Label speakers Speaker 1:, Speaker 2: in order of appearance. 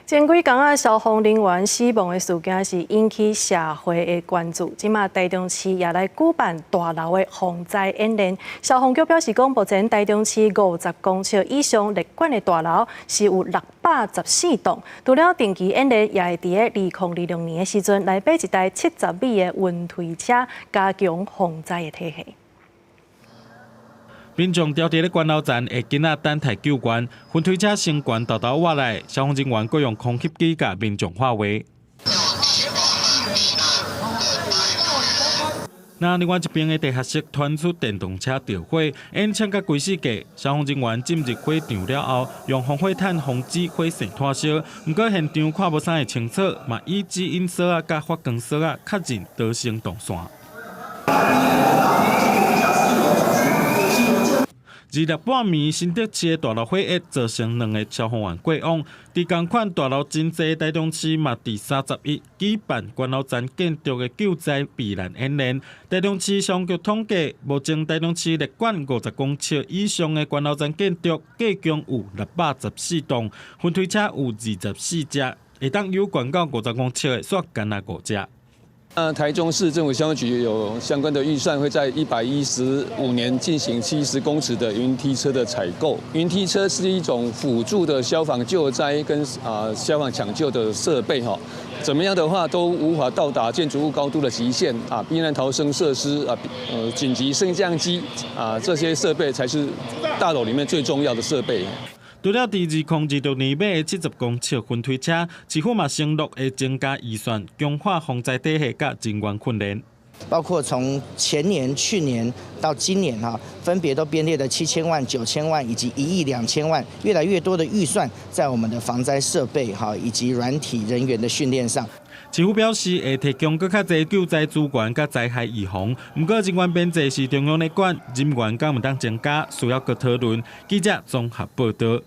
Speaker 1: 前幾工啊，消防人員死亡的事件是引起社會的關注。這馬台中市也來舉辦大樓的防災演練。消防局表示講，目前台中市50公尺以上列管的大樓是有614棟。除了定期演練，也會佇2026年的時陣來買一台70米的雲梯車，加強防災的體系。
Speaker 2: 民眾牢佇咧關樓層的囡仔等待救援，雲梯車先懸沓沓倚來，消防人員閣用空翕機共民眾喊話。那另外一邊的地下室傳出電動車著火，煙嗆甲規四界，消防人員進入火場了後，用防火毯防止火勢湠燒。毋過現場看無啥會清楚，嘛以指引索仔佮發光索仔確認逃生動線。二六半暝，新竹市的大樓火災造成兩个消防員過往。佇仝款大樓真濟，台中市嘛佇31舉辦關樓層建築的救災避難演練。台中市消防局統計，目前台中市列管50公尺以上的關樓層建築，計共有614棟，雲梯車有24隻，會當有懸到50公尺的，煞干焦五隻。
Speaker 3: 那台中市政府消防局有相關的預算，會在115年進行70公尺的雲梯車的採購。雲梯車是一種輔助的消防救災跟消防搶救的設備，哈，怎麼樣的話都無法到達建築物高度的極限啊，避難逃生設施啊，緊急升降機啊，這些設備才是大樓裡面最重要的設備。
Speaker 2: 除了佇2026年買的70公尺雲梯車，市府嘛承諾會增加預算，強化防災體系佮人員訓練。
Speaker 4: 包括從前年、去年到今年哈，分別都編列了7000萬、9000萬以及1億2000萬，越來越多的預算在我們的防災設備哈以及軟體人員的訓練上。
Speaker 2: 市府表示會提供閣較濟救災資源佮災害預防，毋過人員編制是中央咧管，人員敢會當增加，需要閣討論。記者綜合報導。